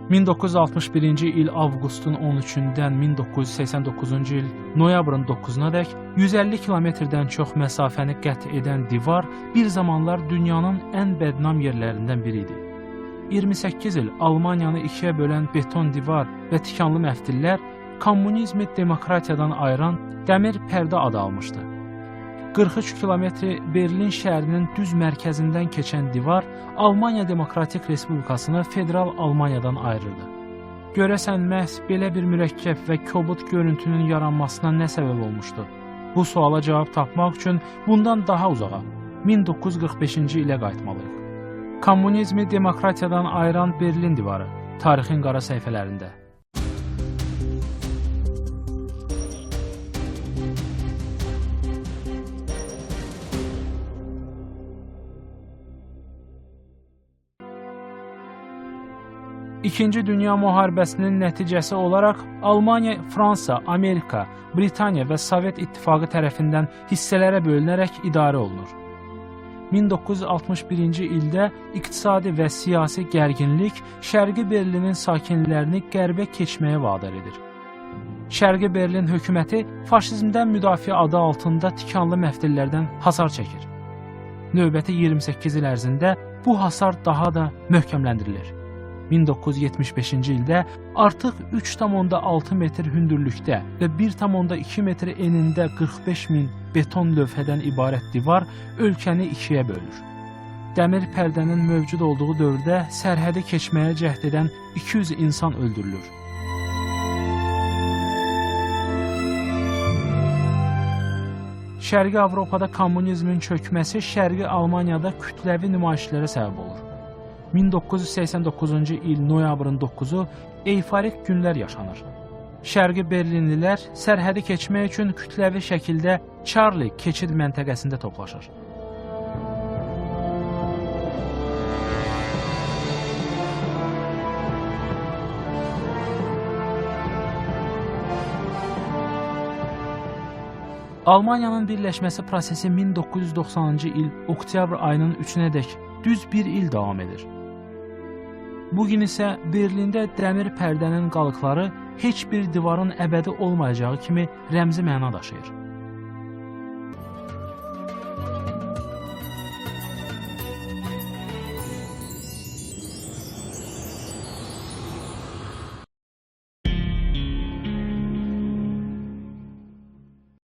1961-ci il avqustun 13-dən 1989-cu il noyabrın 9-unadək 150 kilometrdən çox məsafəni qət edən divar bir zamanlar dünyanın ən bədnam yerlərindən biri idi. 28 il Almaniyanı ikiyə bölən beton divar və tikanlı məftillər kommunizmi demokratiyadan ayıran dəmir pərdə adı almışdı. 43 kilometr Berlin şəhərinin düz mərkəzindən keçən divar Almaniya Demokratik Respublikasını Federal Almaniyadan ayırırdı. Görəsən məhz belə bir mürəkkəb və kobud görüntünün yaranmasına nə səbəb olmuşdu? Bu suala cavab tapmaq üçün bundan daha uzağa, 1945-ci ilə qayıtmalıyıq. Kommunizmi demokratiyadan ayıran Berlin divarı tarixin qara səhifələrində. İkinci Dünya Müharibəsinin nəticəsi olaraq Almaniya, Fransa, Amerika, Britaniya və Sovet İttifaqı tərəfindən hissələrə bölünərək idarə olunur. 1961-ci ildə iqtisadi və siyasi gərginlik Şərqi Berlinin sakinlərini qərbə keçməyə vadar edir. Şərqi Berlin hökuməti faşizmdən müdafiə adı altında tikanlı məftillərdən hasar çəkir. Növbəti 28 il ərzində bu hasar daha da möhkəmləndirilir. 1975-ci ildə artıq 3,6 metr hündürlükdə və 1,2 metr enində 45 min beton lövhədən ibarət divar ölkəni ikiyə bölür. Dəmir pərdənin mövcud olduğu dövrdə sərhədi keçməyə cəhd edən 200 insan öldürülür. Şərqi Avropada kommunizmin çökməsi Şərqi Almaniyada kütləvi nümayişlərə səbəb olur. 1989-cu il noyabrın 9-u eyfarik günlər yaşanır. Şərqi Berlinlilər sərhədi keçmək üçün kütləvi şəkildə Charlie keçid məntəqəsində toplaşır. Almaniyanın birləşməsi prosesi 1990-cı il oktyabr ayının 3-ünədək düz bir il davam edir. Bugün isə Berlində dəmir pərdənin qalıqları heç bir divarın əbədi olmayacağı kimi rəmzi məna daşıyır.